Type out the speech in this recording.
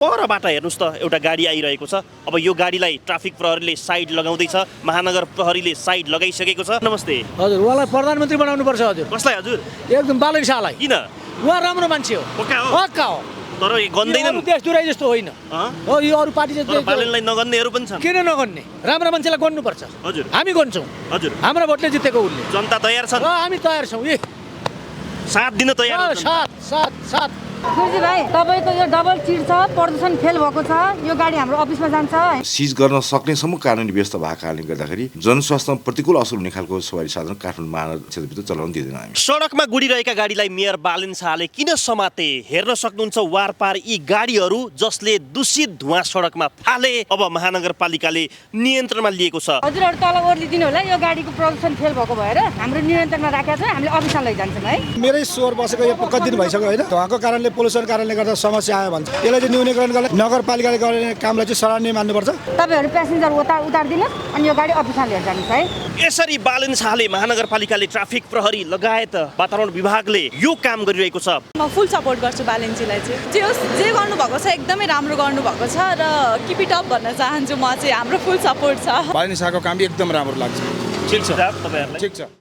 परबाट हेर्नुस् त एउटा गाडी आइरहेको छ। अब यो गाडीलाई ट्राफिक प्रहरीले साइड लगाउँदैछ, महानगर प्रहरीले साइड लगाइसकेको छ। नमस्ते हजुर, उहाँलाई प्रधानमन्त्री बनाउनु पर्छ हजुर। कसलाई हजुर? एकदम बालन शाहलाई। किन? उहाँ राम्रो मान्छे हो। पक्का हो? पक्का हो। तर गन्दैनन्। देशदुराई जस्तो होइन हो, यो अरू पार्टी जस्तो। बालनलाई नगन्नेहरू पनि छन्। किन नगन्ने? राम्रो मान्छेलाई गर्नुपर्छ। हजुर, हामी गर्छौँ। हजुर, हाम्रो भोटले जितेको उसले। जनता तयार छन्। हामी तयार छौँ। साथ दिन तयार छन्। साथ गुरुजी भाइ, तपाईँको यो डबल चिट छ, प्रदूषण फेल भएको छ, यो गाडी हाम्रो अफिसमा जान्छ। सिज गर्न सक्नेसम्म कानुनी व्यवस्था भएको कारणले गर्दाखेरि जनस्वास्थ्यमा प्रतिकूल असर हुने खालको सवारी साधन काठमाडौँ महानगर क्षेत्रभित्र चलाउन दिँदैन हामी। सडकमा गुडिरहेका गाडीलाई मेयर बालन शाहले किन समाते? हेर्न सक्नुहुन्छ वारपार यी गाडीहरू जसले दूषित धुवाँ सडकमा फाले। अब महानगरपालिकाले नियन्त्रणमा लिएको छ। हजुरहरू तल ओर्लिदिनु होला, यो गाडीको प्रदूषण फेल भएको भएर हाम्रो नियन्त्रणमा राखेको छ, हामीले अफिसमा लैजान्छौँ है। मेरै स्वर बसेको यो कति दिन भइसक्यो होइन, धुवाको कारणले पोल्युसन कारणले गर्दा समस्या आयो भन्छ। यसलाई चाहिँ न्यूनीकरण गर्न नगरपालिकाले गर्ने कामलाई चाहिँ सराहनीय मान्नुपर्छ। तपाईँहरू प्यासेन्जर उतारिदिनुहोस् अनि यो गाडी अफिसमा लिएर जानुहोस् है। यसरी बालन शाहले महानगरपालिकाले ट्राफिक प्रहरी लगायत वातावरण विभागले यो काम गरिरहेको छ। म फुल सपोर्ट गर्छु बालनजीलाई चाहिँ। जे होस्, जे गर्नुभएको छ एकदमै राम्रो गर्नुभएको छ र किप इट अप भन्न चाहन्छु म चाहिँ। हाम्रो फुल सपोर्ट छ। बालन शाहको काम एकदम राम्रो लाग्छ। ठिक छ, तपाईहरुलाई ठिक छ।